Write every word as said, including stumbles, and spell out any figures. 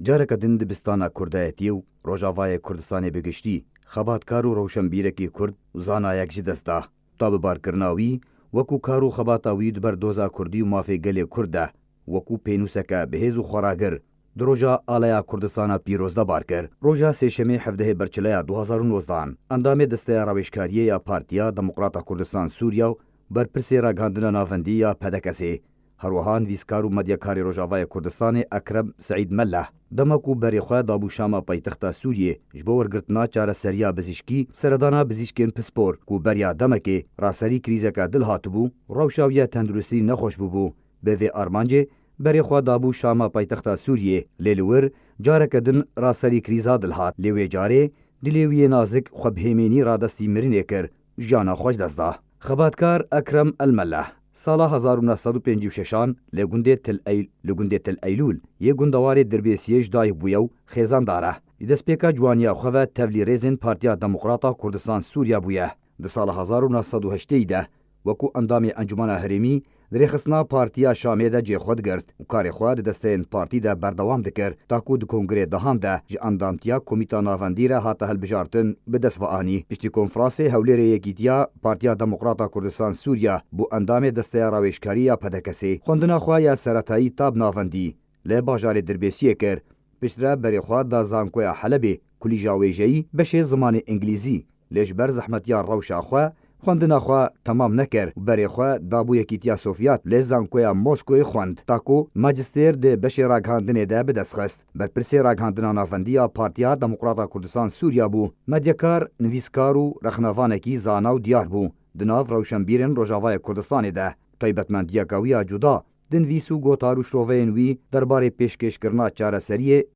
Careke din dibistana kurdayetiyê û Rojavayê Kurdistanê bi giştî, xebatkar û rewşenbîrekî kurd û zanayek ji dest da. Ta bi barkirina wî, wekû kar û xebata wî di ber doza kurdî û mafê gelê kurd de, wekû pênûseke bihêz û xweragir, di roja Aleya Kurdistana Pîroz de bar kir. Roja Sêşemê hevdehê Berçileya du hazar û nozdehan, endamê Desteya Rawêjkariyê ya Partiya Demokrata Kurdistan Sûriya û berpirsê ragihandina navendî ya P D K S'ê, her wiha nivîskar û medyakarê Rojavayê Kurdistanê Ekrem Seîd Melleh, dema ku berê xwe dabû Şama paytexta Sûriyê ji bo wergirtina çareseriya bizîşkî, seredana bizîşkên pispor ku beriya demekê raserî krîzeke dil hatibû, rewşa wî ya tenduristî nexweş bûbû. Bi vê armancê berê xwe dabû Şama paytexta Sûriyê, lê li wir careke din raserî krîza dil hat. Lê wê carê dilê wî yê nazik xwe bi hêmênî radestî mirinê kir, jiyana xwe ji dest da. Xebatkar Ekrem El Melleh sala hezar û neh sed û pêncî û şeşan li gundê Til Eyl-, li gundê Til Eylûl yê gundewarê Dirbêsiyê ji dayik bûye û xêzandar e. Ji destpêka ciwaniya xwe ve tevlî rêzên Partiya Demokrata Kurdistan Sûriya bûye. Di sala hezar û neh sed û heştê de wekû endamê Encûmena Herêmî di rêxistina Partiya Şamê de cê xwe digirt û karê xwe di desteyên partî de berdewam dikir, ta ku di Kongrê dehan de ji endamtiya Komîta Navendî re hate hilbijartin bi dest ve anî. Piştî konferansê Hewlêrê Yekîtiya Partiya Demokrata Kurdistan Sûriya bû endamê Desteya Rawêjkarî ya P D K S'ê. Xwendina xwe ya seretayî tab navendî li bajarê Dirbêsiyê kir. Piştre berê xwe da Zankoya Helebê, Kulîja Wêjeyî, beşê zimanê Îngilîzî. Lê ji ber zehmetiya rewşa xwe, xwendina xwe temam nekir û berê xwe da bo Yekîtiya Sovyat, lê Zankoya Moskoyê xwend, ta ku majistêr di beşê ragihandinê de bi dest xist. Berpirsê ragihandina navendî ya Partiya Demokrata Kurdistan Sûriya bû. Medyakar, nivîskar û rexnevanekî zana û diyar bû di nav rewşenbîrên Rojavayê Kurdistanê de. Taybetmendiyeke wî ya cuda, di nivîs û gotar û şiroveyên wî derbarê pêşkêşkirina çareseriyê